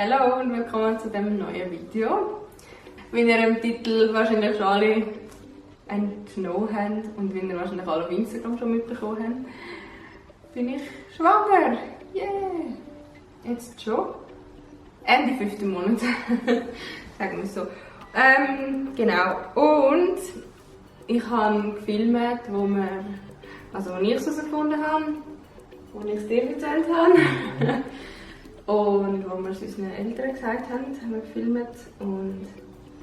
Hallo und willkommen zu diesem neuen Video. Wie ihr im Titel wahrscheinlich schon alle entnommen habt und wie ihr wahrscheinlich alle auf Instagram schon mitbekommen habt, bin ich schwanger. Yeah! Jetzt schon. Ende 5. Monat. Sagen wir es so. Genau. Und ich habe gefilmt, wo ich es herausgefunden habe, wo ich es dir erzählt habe. Und wo wir es unseren Eltern gesagt haben wir gefilmt. Und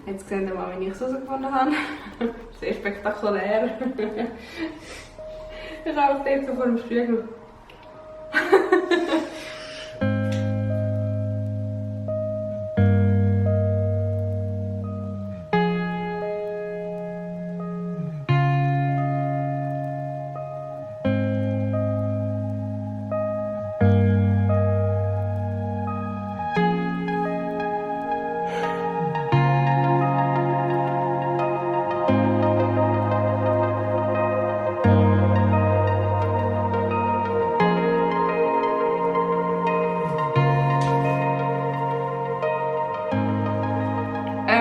jetzt sehen wir mal, wie ich es herausgefunden habe. Sehr spektakulär. Ich habe es jetzt so vor dem Spiegel.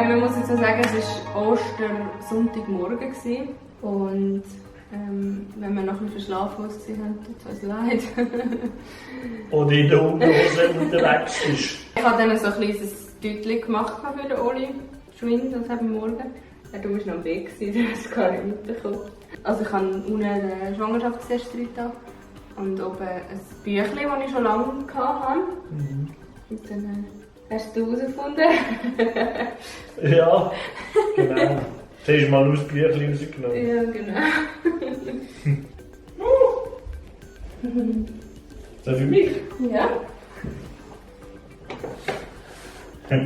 Man muss jetzt sagen, es war Ostersonntagmorgen und wenn wir noch ein bisschen verschlafen ausgesehen haben, tut es uns leid. Oder in der Unterhose unterwegs ist. Ich habe dann so ein kleines Deutchen gemacht für den Oli Schwind, das am Morgen. Du warst noch am Weg, du hast es gar nicht mitbekommen. Also ich habe unten den Schwangerschaftstest drin und oben ein Büchlein, das ich schon lange hatte. Mhm. Und dann hast du herausgefunden? Ja, genau. Jetzt hast du mal aus dem Büchlein rausgenommen. Ja, genau. Ist das für mich? Ja. Das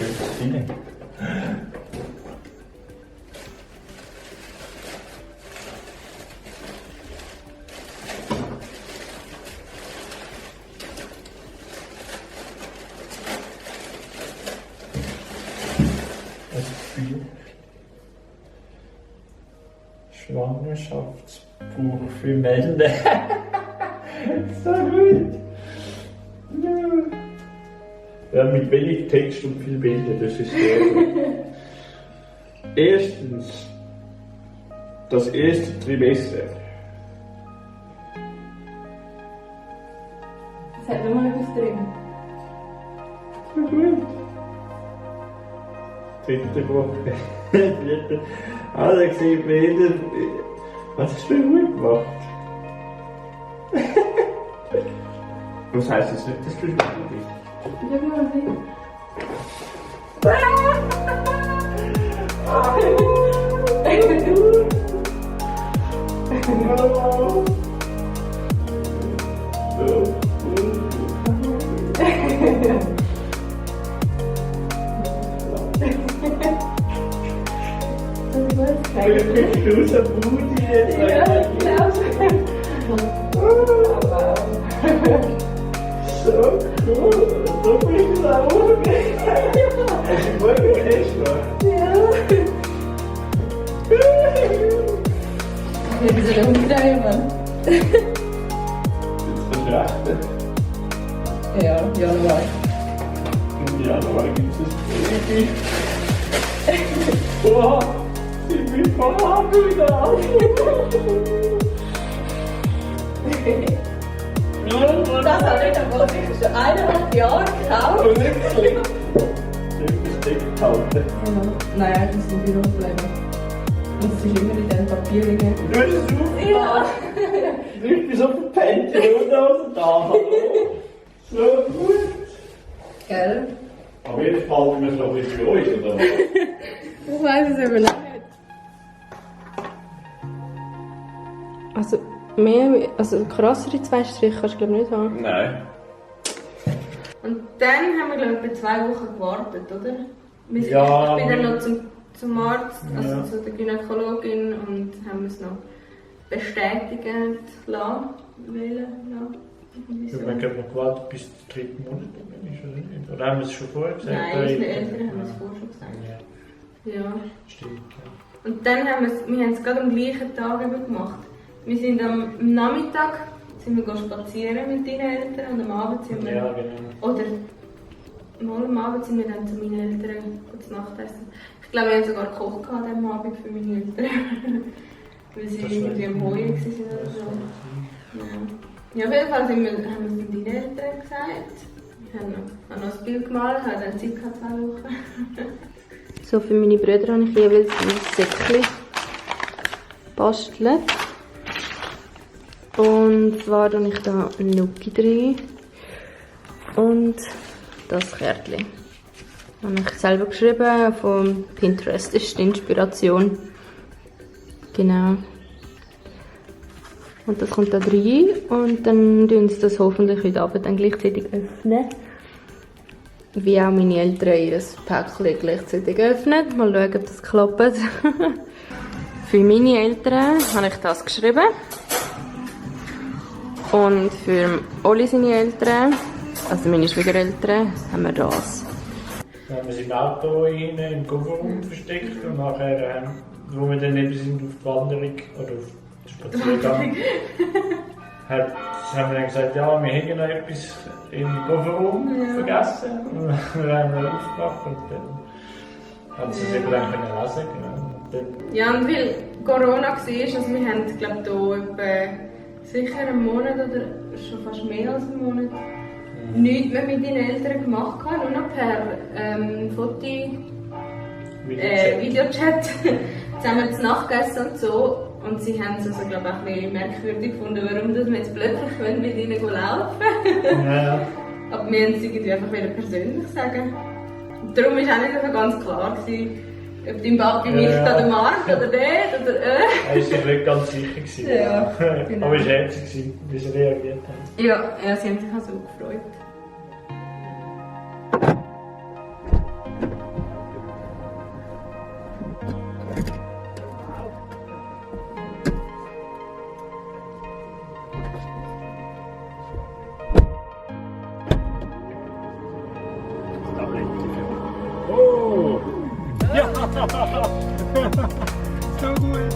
ist schön rein. Schwangerschaftsbuch für Männer. So gut. Ja, mit wenig Text und viel Bilder, das ist sehr gut. Erstens, das erste Trimester. Es hat nochmal etwas drin. So gut. Dritte Woche. Vierte. Also sieht man jeder. Was hast du gut gemacht? Was heisst das nicht, dass du schwanger bist? Ja, genau, nicht. Bist du so mutig jetzt? Ja, ich glaube. So cool. So bist du auch umgegangen. Hast du gut gemacht? Ja. Ich bin so umgedreht, Mann. Das rechte. Ja, Januar. Im Januar gibt es das Baby. Wow, ich bin voll happy da. Das habe ich aber schon 1,5 Jahre gekauft. Wirklich? Das Ding gehalten. Ja. Nein, das sind Büroprobleme. Und es ist immer in diesen Papierringen. Du hast es aufgemacht? Ja. Ich bin so verpennt, und aus da. So gut. Gell? Aber jetzt behalten wir es noch ein bisschen für euch, oder? Ich weiß es eben nicht. Also krassere 2 Striche kannst du glaube ich nicht haben. Nein. Und dann haben wir glaube ich 2 Wochen gewartet, oder? Ja, ich bin dann noch zum Arzt, also ja. zu der Gynäkologin und haben es noch bestätigen lassen. Ich habe noch gewartet bis zum 3. Monat ist, oder nicht? Oder haben wir es schon vorher gesagt? Nein, unsere Eltern haben es vorher schon gesagt. Ja. Stimmt, ja. Und dann haben wir es gerade am gleichen Tag eben gemacht. Wir sind am Nachmittag sind wir spazieren mit deinen Eltern und am Abend sind wir... Ja, genau. Oder mal am Abend sind wir dann zu meinen Eltern zu Nacht essen. Ich glaube, wir haben sogar gekocht an diesem Abend für meine Eltern. Weil sie irgendwie am Heuen waren oder so. Ja, auf jeden Fall haben wir es deinen Eltern gesagt. Ich habe noch ein Bild gemalt, habe dann Zeit gehabt, 2 Wochen. So, für meine Brüder habe ich jeweils ein Säckchen bastelt. Und zwar tue ich da ein Nuki drin und das Kärtchen. Das habe ich selber geschrieben, von Pinterest ist die Inspiration. Genau. Und das kommt da rein und dann tun sie das hoffentlich heute Abend dann gleichzeitig öffnen. Wie auch meine Eltern ihr Päckchen gleichzeitig öffnen. Mal schauen, ob das klappt. Für meine Eltern habe ich das geschrieben. Und für Oli seine Eltern, also meine Schwiegereltern, haben wir das. Dann haben wir es im Auto hinten im Kofferraum versteckt und nachher, wo wir dann eben sind auf die Wanderung oder auf den Spaziergang, haben wir dann gesagt, ja, wir haben noch etwas im Kofferraum vergessen. Und dann haben wir aufgemacht und dann haben sie es eben dann lesen können. Ja, und weil Corona war, also wir haben, glaube ich, etwa sicher einen Monat oder schon fast mehr als einen Monat nichts mehr mit deinen Eltern gemacht, nur noch per Videochat zusammen zu Nacht gegessen und so. Und sie haben es also, glaube ich, auch ein bisschen merkwürdig gefunden, warum wir jetzt plötzlich mit ihnen laufen wollen. Ja. Aber wir wollten es irgendwie einfach persönlich sagen. Und darum war auch nicht so ganz klar, ob dein Papi mich an den Markt oder dort oder Er war sich nicht ganz sicher. Ja, genau. Aber es war herzig, wie sie reagiert haben. Ja, sie haben sich auch so gefreut. Oh! Ja! So gut!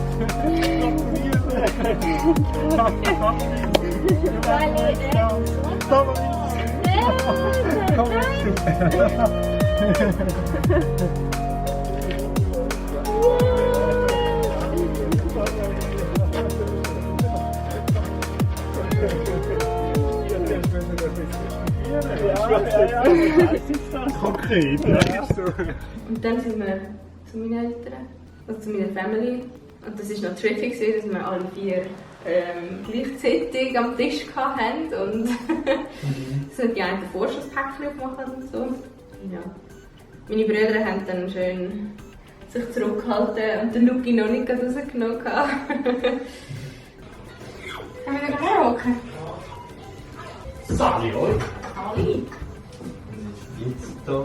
Konkret, ja. Und dann sind wir zu meinen Eltern, also zu meiner Family. Und das war noch tricky, dass wir alle 4 gleichzeitig am Tisch hatten und sind die einen Vorschusspäckchen aufgemacht und so. Ja. Meine Brüder haben dann schön sich zurückgehalten und den Nuki noch nicht rausgenommen. Können wir da herhocken? Sali, oder? Sali? Jetzt da.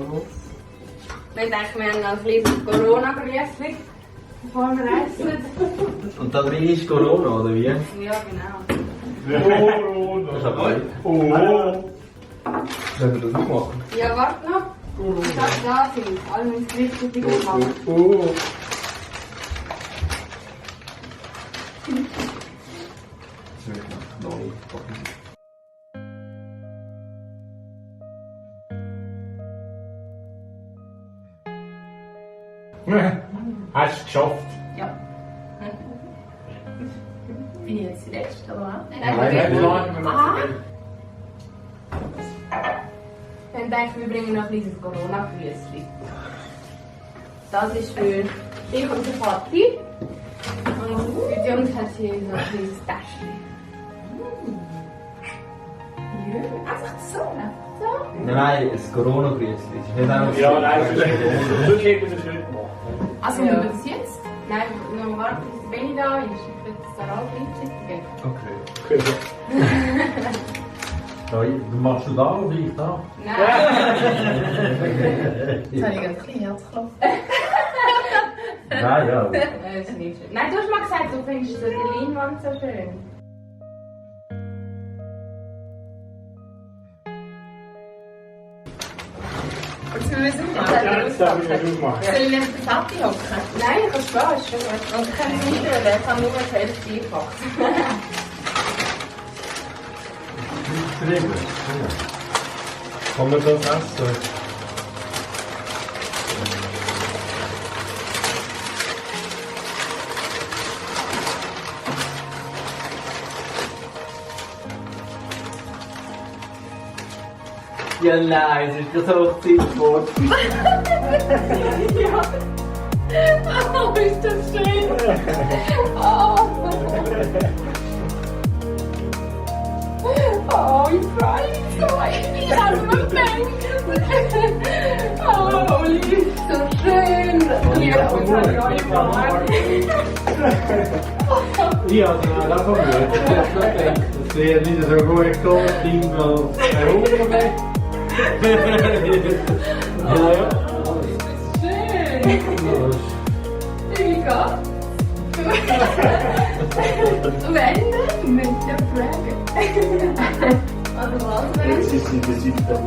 Ich denke, wir haben noch ein kleines Corona-Grüßchen, bevor wir essen. Und da drin ist Corona, oder wie? Ja, genau. Corona! Das ist aber alt. Oh! Sollen wir das noch machen? Ja, warte noch. Ich glaube, da sind alle mit gleichzeitig gemacht. Oh! Das wird noch neu. Hast du es geschafft? Ja. Bin ich jetzt die Letzte, oder? Nein, Dann denke ich, wir bringen noch dieses Corona-Grüßchen. Das ist für dich und den Vati. Und für die Jungs hat sie so ein kleines Täschchen. Ja, einfach so, einfach so. Nein, ein Corona-Grüßli. Es ist nicht einfach Ja, nein, so hätten wir das nicht gemacht. Also, ja. Wir das jetzt? Nein, noch warten, bis Benni da ist. Ich würde das da alle gleichzeitig geben. Okay. Du machst du da oder ich da? Nein. Jetzt habe ich gerade ein bisschen Herzklopfen. Nein, ja. Das ist nicht schön. Nein, du hast mal gesagt, du findest die Leinwand so schön. Jetzt müssen wir es Ja, jetzt darf ich nicht aufmachen. Soll ich neben der Fatti hocken? Nein, ich kann Spaß, ist schon gut. Und ich kann es nicht, weil ich habe nur die Hälfte eingepackt. geschrieben. Kann man das essen? Ja, nein, es ist das Hochzeitswort. Ja. Oh, ist das schön. Oh, oh ich freue mich so. Ich habe mir gedacht. Oh, Oli, ist so schön. Ja, unsere neue Bar. Ja, also davon gehört. Das wäre nicht so gut gekommen, Ding als Hunger. Ja, ja. Schön. Wie geht's? Wenn, mit der Frage. Also was, wenn? Jetzt ist sie in der 7. Woche.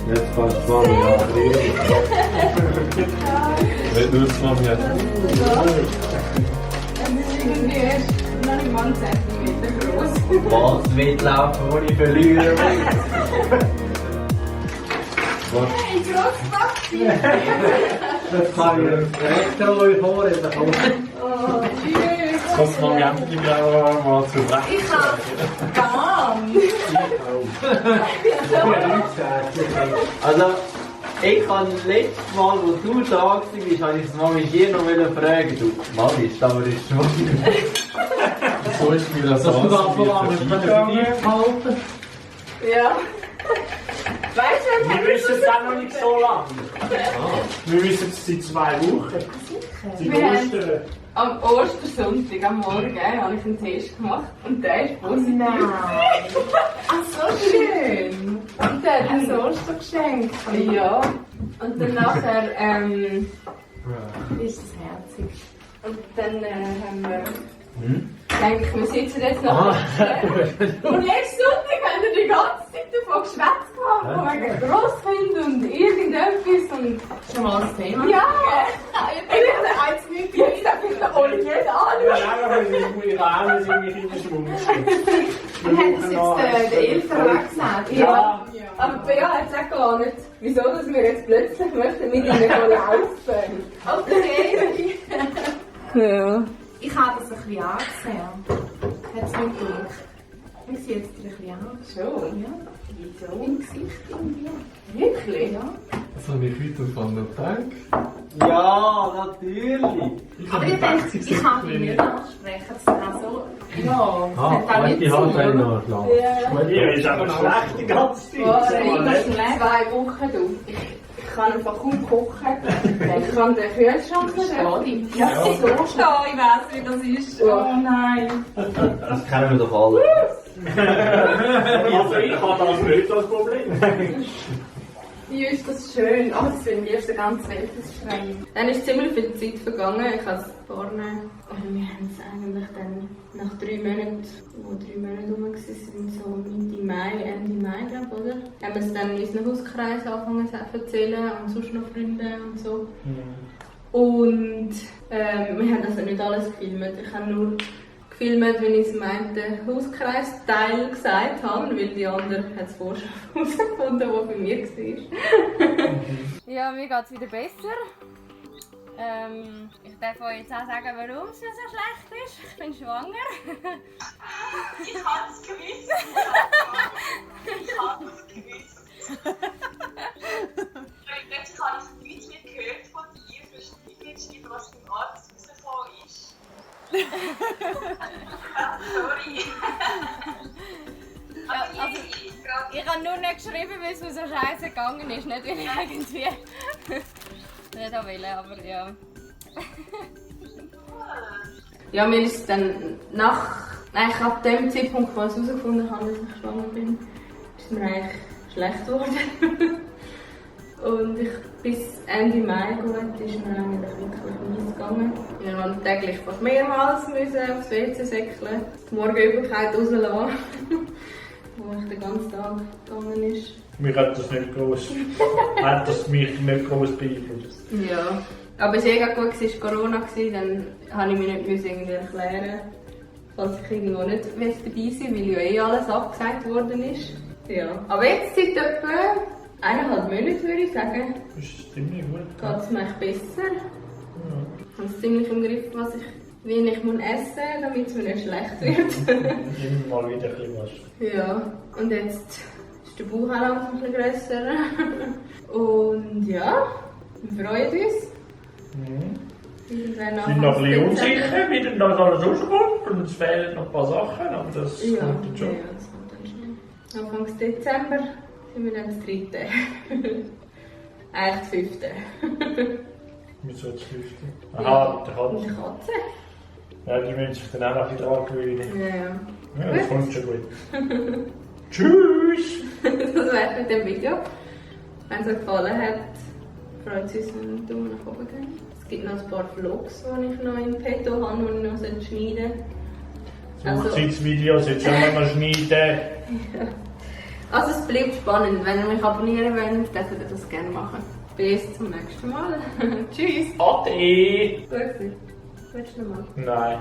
Jetzt fast 2 Jahre reden. Wenn du es von mir hast. Es ist irgendwie erst noch nicht mal 1 Zentimeter groß. Was? Wettlauf ohne Verlierer. Hey, groß Maxi! Das kann ich direkt an euch vorreden. Oh, tschüss! Kannst du mal endlich mal zurecht Ich hab Garn! Also, ich kann letztes Mal, wo du da warst, habe ich das Mami dir noch fragen. Du, Mami, ist aber ist schwanger. So ist mir das Das du da vor allem mit dir behalten. Ja. Weißt du, Wir wissen es auch noch nicht so lange. Wir wissen es seit 2 Wochen. Seit Wir haben- Ostern. am Ostersonntag am Morgen habe ich einen Test gemacht und der ist positiv. Nein. Ach, so schön. Und der hat ein Ostergeschenk. Ja. Und dann nachher Ist das herzig. und dann haben wir denke ich, wir sitzen jetzt noch. Und letzten Sonntag haben wir die ganze Zeit davon geschwätzt gehabt, von wegen Grosskind und irgendetwas und Schon mal das Thema? ja. Ich habe eins nicht jetzt darf ich den Oli nicht anschauen. Iran sind wir in der Schwung. Und hat das jetzt der Eltern auch gesagt? Ja. Aber Bea hat es auch gar nicht, wieso dass wir jetzt plötzlich möchten mit ihnen laufen. Okay. Ja. Ich habe das ein bisschen angesehen. Hat es mir gedacht. Ich sehe jetzt ein bisschen an. Schon? Ja. Wieso? Im Gesicht irgendwie. Wirklich? Ja. Das habe ich heute von der Tank. Ja, natürlich. Aber ich denke, ich kann mich nicht ansprechen. Das ist auch so. Ja, das hat auch nicht die so. Hand einen nachschlagen. Ja. Ihr ist aber schlecht die ganze Boah, Zeit. ich bin 2 Wochen, du. Ich kann einfach kaum kochen. Ich kann den Kühlschrank nicht öffnen. Ja, so Da, ich weiss, wie das ist. Oh nein. Das kennen wir doch alle. Also ich habe das nicht als Problem. Wie ist das schön. Oh, das finde ich auf der ganzen Welt das schreien. Dann ist ziemlich viel Zeit vergangen. Ich habe es vorne. Aber wir haben es eigentlich dann nach 3 Monaten, wo 3 Monate rum waren, so Mitte Mai, Ende Mai, glaube ich, oder? Haben wir es dann in unseren Hauskreis angefangen zu erzählen und sonst noch Freunde und so. Und wir haben also nicht alles gefilmt. Ich habe nur gefilmt, wenn ich es meinte Hauskreisteil gesagt habe, weil die andere hat es vorher schon herausgefunden, der bei mir war. Ja, mir geht es wieder besser. Ich darf euch jetzt auch sagen, warum es mir so schlecht ist. Ich bin schwanger. Ich habe es gewusst. Ich habe es gewusst. Plötzlich habe ich nichts mehr gehört von dir. Verstehe jetzt nicht, was beim Arzt rausgekommen ist. Sorry. Aber also, ich habe nur nicht geschrieben, weil es mir so scheiße gegangen ist. Nicht, weil ich irgendwie nicht wollte, aber ja. Ja, mir ist dann eigentlich ab dem Zeitpunkt, wo ich herausgefunden habe, dass ich schwanger bin, ist mir eigentlich schlecht geworden. Und bis Ende Mai gut ist mir eigentlich wirklich mies gegangen. Wir mussten täglich fast mehrmals aufs WC säckeln, die Morgenübelkeit rauslassen, wo ich den ganzen Tag gegangen ist. Mich hat das nicht groß beeinflusst. Ja, Aber es war eh gut, es war Corona, dann musste ich mich nicht irgendwie erklären, falls ich irgendwo nicht dabei sein will, weil ja eh alles abgesagt worden ist. Ja. Aber jetzt seit etwa 1,5 Monaten würde ich sagen, Das ist ziemlich gut. geht es mir echt besser. Ja. Ich habe es ziemlich im Griff, wie ich essen muss, damit es mir nicht schlecht wird. Immer mal wieder ein bisschen was. Ja, und jetzt ist der Bauch auch langsam ein bisschen grösser. Und ja, wir freuen uns. Irgendwann Ich bin noch ein bisschen Anfang Dezember. unsicher, wie denn das alles rauskommt. Und es fehlen noch ein paar Sachen, aber das Ja, kommt dann schon. ja, das kommt dann schnell. Anfang Dezember sind wir dann das 3. Eigentlich das 5. Wieso das 5. Aha, der Und die Katze. Katze. Ja, die müssen sich dann auch noch ein bisschen dran gewöhnen. Ja, Ja, das kommt schon gut. Tschüss! das wär's mit dem Video. Wenn es euch gefallen hat, freut es uns, wenn ihr einen Daumen nach oben gebt. Es gibt noch ein paar Vlogs, die ich noch in petto habe, die ich noch schneiden sollte. Hochzeitsvideos jetzt auch noch mal schneiden. Also es bleibt spannend. Wenn ihr mich abonnieren wollt, dürft ihr das gerne machen. Bis zum nächsten Mal. Tschüss. Ade! Gut. Willst du noch mal? Nein.